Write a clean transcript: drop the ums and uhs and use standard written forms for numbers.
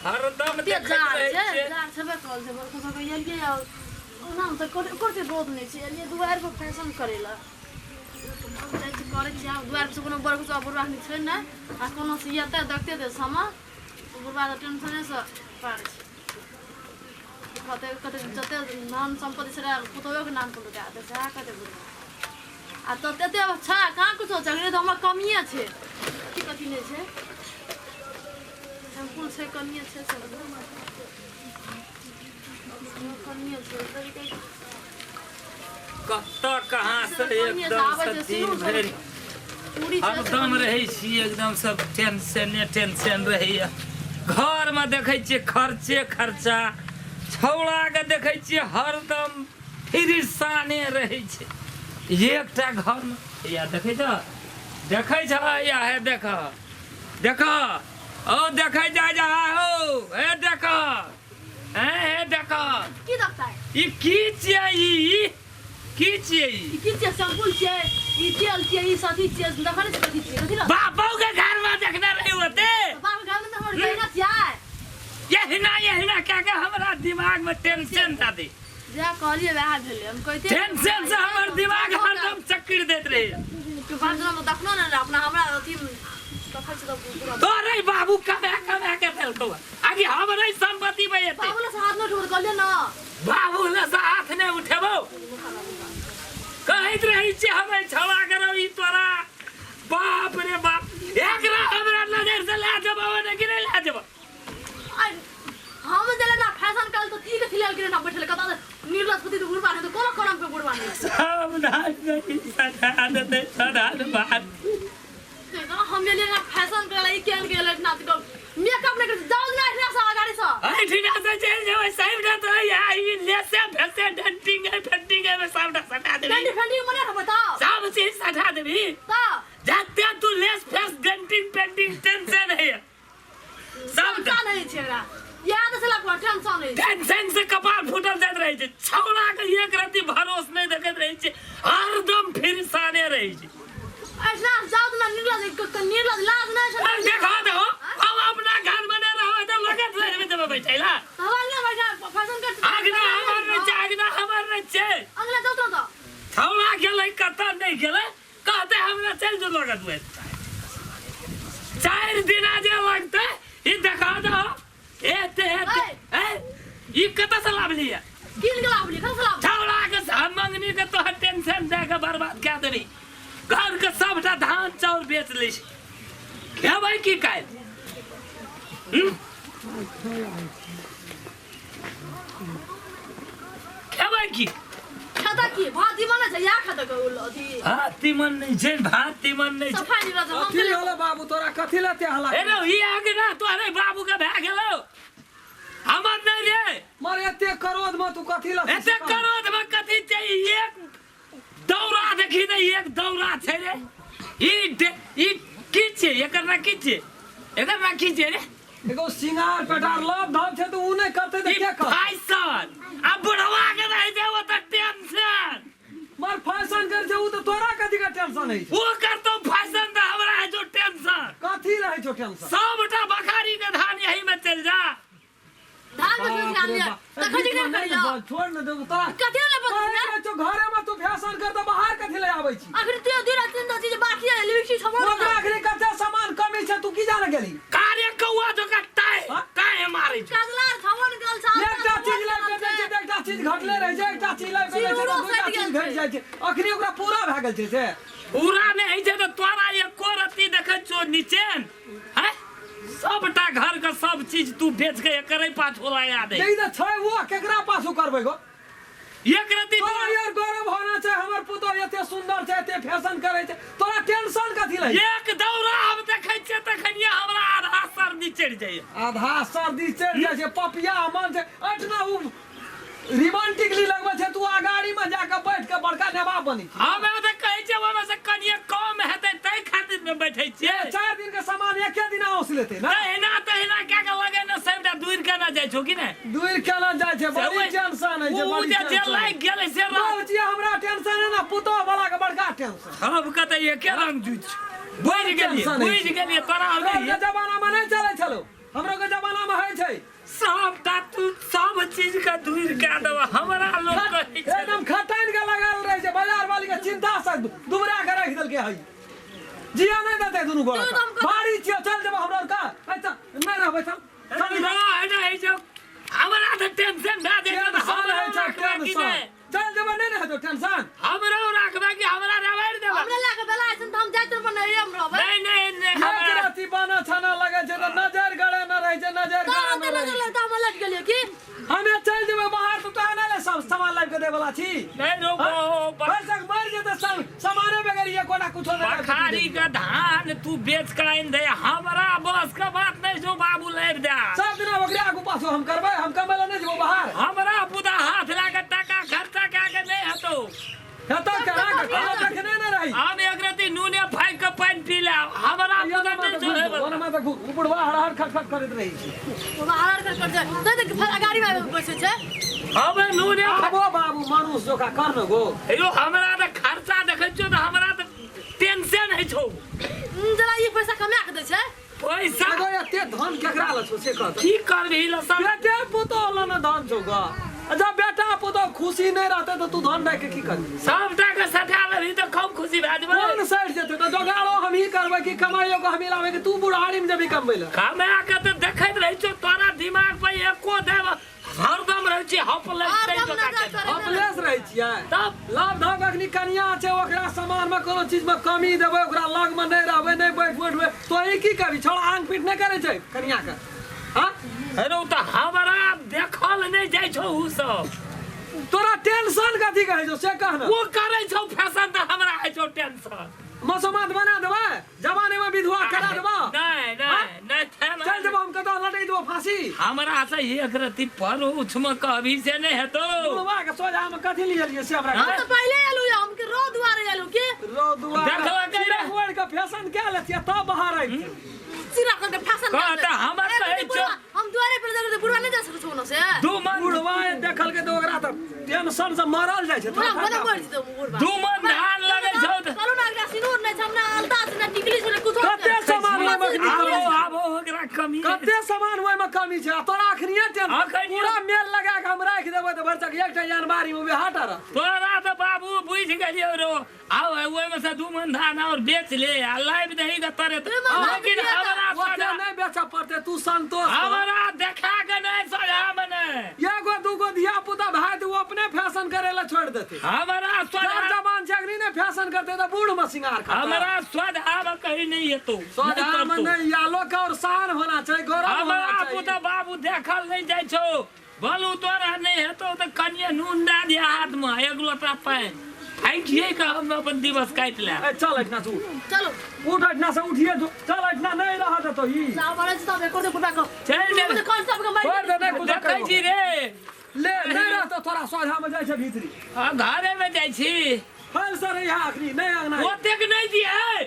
हरदम कते देखैत जाड़ रहै छै छियै। जाड़ छेबे करल छै बरखो सबके एलियै आ ओना तऽ कोटे रौद नहि छै एलियै दुआरि पर फैशन करै लए जाइ छी करै छी आब दुआरि पर से कोनो बरखो सब बुढ़बा छै नहि आ कोनो से एतै देखते तऽ समा बुढ़बा तऽ टेंशनेसँ पार छै कते कते जते धन सम्पत्ति छलै पुतोहुके नाम पर लुटा देतै सएह कहतै बुढ़बा आ तऽ तते छै कहाँ कुछो छै अखनी तऽ हमर कमिए छै कथी कथी नहि छै शैम्पूल छै कमिए छै सब कमिए छै कतऽ कहाँ से एकदम से दिन भरि हरदम रहै छी एकदम सब टेंशने टेंशन रहैया घरमे देखै छियै खर्चे खर्चा छौड़ाके देखै छियै हरदम फिरिसाने रहै छै एकटा घरमे या देखै छ देखै छ या हे देख देख ओ देखै जा जा हो हे देख हे हे देख की देखता है ई की छियै ई की छियै ई ई की छियै शैम्पू छियै ई तेल छियै ई सथी छियै देखै नहि छियै कथी छियै कथी लग बापो के घर में देखने रही होते बाप घर में तऽ हमर गहना छियै यहिना यहिना क्या के हमरा दिमाग में टेंशन था दी जएह कहलियै वएह भेलै हम कहिते टेंशन से हमर दिमाग हरदम चक्कर देत रहे बाप जना देखनो ने अपना हमरा अथी देखै छी तऽ पूरा तोरे बाबू कमा कमा के देलकौ आगे हमरे संपत्ति में एते बाबू से हाथ नहि उठबो कहलियै ने बाबू लग से हाथ नहि उठेबौ कहैत रहै छियै हम एहि छौड़ा के रौ ई तोरा बाप रे बाप एकरा हमरा नजर से लए जेबौ ने कि नहि लए जेबौ आइ हम देले ना फैशन कल तो ई कथी लेल ना बैठल कता निर्लज पति तो बुढ़बा नहीं तो कोनो करम के बुढ़बा नहीं सब धान नहीं सधा देतै सधा बात तो हम ले ना फैशन कल ई केल गेल ना तो मेकअप नहीं कर जाओ ना इतना सा गाड़ी से एहिठिना से चलि जेबै सबटा तो ई लेसे फेसे डेंटिंग है फेंटिंग है सबटा सटा देबी फेंटी फेंटी मने बताओ सब चीज सटा देबी तो जते तू लेस फेस डेंटिंग पेंटिंग टेंशन है सब टेंशन नहीं छै एकरा याद से लगवा टेंशन नहीं टेंशन से कपार फूटल जाइत रहै छै छौड़ा के एक रत्ती भरोस नहि देखैत रहै छै हरदम फिरसाने रहै छै ऐसा जाओ ना निर्लज निर्लज लाज नहीं छै अरे देखा दहो हम अपना घर में नहि रहबै तऽ लगत रहबै तऽ बैठै ला हम अंगना बैठा फैशन कर अगना हमर नहि छै अगना हमर नहि छै अंगना जाओ तो छौड़ा गेलै कतऽ नहि गेलै कहते हमरा चलि जो लगत में चारि दिना जे लगतै ई देखा दहो एते एते ए ई कतऽ से लाबलियै किन के लाबली कतऽ से लाबली छौड़ा के हम मंगनी के तोहर टेंशन दे के बर्बाद कए देबी घर के सबटा धान चाउर बेच लै छै खेबै की काल्हि हम्म? खेबै की खाता की भात तीमन छै या खाता के उल अथी भात तीमन नहि छै भात तीमन नहि छै सफाई नहि रहत हम कथी होलो बाबू तोरा कथी लए एते हल्ला ए रौ ई आगे ना तोहरे बाबू के भए गेलौ हमर नहि रे मर एते क्रोध में तू कथी लए एते क्रोध में कथी छै ई एक दौरा देखी ने एक दौरा छै रे ई ई की छै एकर ना की छै एकर ना की छै रे एगो सिंगार पेटार लव धव छै तऽ उ नहि करतै तऽ ई के करतै फैशन आ बुढ़वा के रहै छै ओतऽ टेंशन मर फैशन कर छै उ तऽ तोरा कथी के टेंशन होइ छै ओ करतो फैशन तऽ हमरा है जो टेंशन कथी रहै छौ टेंशन सबटा बखारी के धान यही में चल जा धान के बाप ध्यान रे लिया बाप। तखन बीच जे में नहि नहि करिया बोल, छोड़ ने देबो तोरा कथी ले कहै बदल रहै छौ घरे में तू फैशन कर तऽ बाहर कथी ले आबै छी अखन ते दिन तीन दो चीज बाकी है लिपस्टिक सामान ओकरा अखनी कते सामान कमी छै तू की जाने गेली कार्य कौआ जकाँ टाइ हाँ? टाइ मारै छै काजला सामान गल छा एकटा चीज लाबि के दै छै तऽ एकटा चीज घटले रहै छै एकटा चीज लाबि के दै छै तऽ सिनुरो दूटा सटि चीज गेल घटि छै। जाइ छै अखनी ओकरा पूरा भए गेल छै से पूरा नहि होइ छै तऽ तोरा एको रत्ती देखै छौ निचेन हैं सबटा घर के सब चीज तू बेच के एकरे पाछू लगा दे ई तऽ छै ओ केकरा पाछू करबै गो एक रत्ती तोरा यार गौरव होना छै हमर पुतोह एते सुंदर छै एते फैशन करै छै तोरा टेंशन कथी लै एक दौरा हम देखै छियै तखनिये हमरा आधा सर्दी चढ़ि जाइए आधा सर्दी चढ़ि जाइ छै पपिया मन छै अठना उ रिमन टिकली लगबै छै तू अगाड़ी में जाके बैठ के बड़का नवाब बनी छी हमे तऽ कहै छियै ओहिमे से कनिये कम हेतै ताहि खातिर ने बैठै छियै 4 दिन के सामान एके दिन औस लेते ना तहिना तहिना कए के लगे ने सबटा दूर केना जाइ छौ कि नहि दूर केना जाइ छै बड़ी टेंशन होइ छै ओ बड़ी जे जे टेंशन लागि गेलै से रह बाबूजी हमरा टेंशन है ना पुतोह वाला के बड़का टेंशन सबके तऽ एके रंग जुति छै बुझि गेलियै टेंशन होइ बुझि छै। गेलियै तोरा हमरो नहि के जमाना में नहीं चलै छलो हमरो के जमाना में होइ छै कए देबो हमरा लोक कहै छै एकदम खटाइन के लगाल रहे छै बाजार वाली के चिंता से दुबरा के राखि देलकै हई जिया नहीं देते दुनू गोरा तू तो हमको- भारी छियो चल जेबो हमरा और का अच्छा नहीं रहबै चल चल रह नहि छै हमरा तऽ टेंशन भए जाइ छै तऽ टेंशन हमरा होइ छै राखबै कि टेंशन नहि चल जेबै नहीं ने हेतौ टेंशन हमरो राखबै कि हमरा रगड़ि देबै हमरा लए के बेला छै तऽ हम जाइत रहबै नैहरे हम रहबै नहि नहि नहि एक हमरा राति बाना छाना लगै छै तऽ नजर गड़े न रहै छै नजर तोरा गड़े ओते न नजर रहै लगतौ हम लट गेलियै की हमे चल जेबै बाहर तऽ तोरा नहि सब सामान लाबि के दै वाला छी नहि रो भरि सक मरि जेतै सब सामाने बगैर एकोटा कुछो नहि लाबि के बखारी के धान तू बेच के आनि दे हमरा बस के बात नहीं छौ बाबू लाबि दे सब दिना ओकरे आगू पाछू हम करबै हम कमै लए नहि जेबो बाहर हमरा बुदा हाथ लगा टाका खर्चा कए के नहीं हेतौ हेतौ केना के कोनो देखने नहि रही हम एक रति नूने फाँकि के पानि पी ले हमरा बुदा नहीं छौ हे बला। ओना तऽ बुढ़वा हरहर खटखट करैत रहै छै ओ हरहर कर कर छै नहि तऽ फेर अगाड़ी मे आबि बैसै छै हम नूने आबो बाबू मनुष्य जोका कर न गो यो हमरा तऽ खर्चा देखै छियौ तऽ हमरा तऽ टेंशन होइ छौ जरा ई पैसा कमा के दै छै पैसा एगो एते धन केकरा लए छौ से कह तऽ। की करबही लसन बेटे पुतोह लए ने धन छौ ग आ जब बेटा पुतोह खुशी नहि रहतै तऽ तू धन राखि के की करबी सबटा के सटा लेबही तऽ खूब खुशी भए जेबै कोन सठि जेतै तऽ जोगाड़ो हमही करबै कि कमाइयो के हमही लाबै कि तू बुढ़ारी मे जेबी कमबै लए कमा के तऽ देखैत रहै छौ तोरा दिमाग पर एको देब हरदम रहै छी हपलेस हरदम नजर करै हपलेस रहै छियै तब लाभ धक अखनी कनिया छै ओकरा सामान मे कोनो चीज मे कमी देबै ओकरा लग मे नहि रहबै नहि बैठ बैठबै तोही की करबी छोड़ा आंग पीट नहि करै छै कनिया के हाँ अरे ओ तऽ हमरा देखल नहि जाइ छौ उ सब तोरा टेंशन कथी कहै छौ से कह ने ओ करै छौ फैशन तऽ हमरा होइ छौ टेंशन मसोमात बना देबै जवानी में विधवा करा देबा नहीं नहीं नहीं थेना चल देबो हम कतौ लटक देबो फांसी हमरा से एक रति पर उछम कहबी से नहीं हेतो बुढ़वा के सोझा में कथी लियलिए से हमरा हम तो पहले एलू हम के रो दुआरे एलू के रो दुआ देखबा के रे। वर्ड के फैशन के लेतिया तब बाहर आबि सिरा कर के फैशन कह तऽ हमर कहै छौ। हम दुआरे पर जाके बुढ़वा नहीं जा सकै छौ ओना से दू मन बुढ़वा देखल के तऽ ओकरा तऽ टेंशन से मरल जाइ छै बुढ़वा बना मर जेतौ बुढ़वा दू मन धान लगै छौ तऽ चलू ना एकरा सिनूर नहि छै हमरा अलता छै ना टिकली छै ना कुछो कते सामान ओहिमे आबो आबो ओकरा कमी कते सामान ओहिमे कमी छै आ तोरा अखनिये टेंशन अखनिये। पूरा मेल लगा के हम राखि देबै तऽ भरिसक एकटा जानबारी मे हाट रहत तोरा तऽ बाबू बुझि गेलियौ रो आउ ओहिमे से दू मन धान और बेच ले आ लाइब दही के तरे दू मन धान लेकिन किया तऽ? हमरा ओते सोझा नहि बेचऽ पड़तै तू संतोष कर। हमरा देखा के नहीं सोझा मे नहि एगो दूगो धिया पुता भाई तऽ ओ अपने फैशन करे ला छोड़ देते हमरा जब सोझा जवान छै अखनी नहि फैशन करते तऽ बूढ़ में सिंगार करतै हमरा सोझा मे कहीं नहीं हेतौ सोझा में नहीं या लोग के और शान होना चाहिए गौरव होना हमरा चाहिए पुता बाबू देखल नहीं जाइ छौ बोलू तोरा नहीं हेतौ तऽ कनिये नून दए दिह हाथ मे एक लोटा पानि फाँकिए के हम अपन दिवस काटि लेब ए, चल एहिठिना से उठ चलो उठ एहिठिना से उठिए जो चल एहिठिना नहीं रह देतो ई साव बड़े से तब एको दे बुढ़वा को चलि जेबै। कौन सब के मारि छोड़ दे नहीं कुछ देखै छी रे ले नहीं रहतो तोरा सोझा में जाइ छै भीतरी आ घरे में जाइ छी फल से रही अखनी नहीं अंगना ओतेक नहि दिहे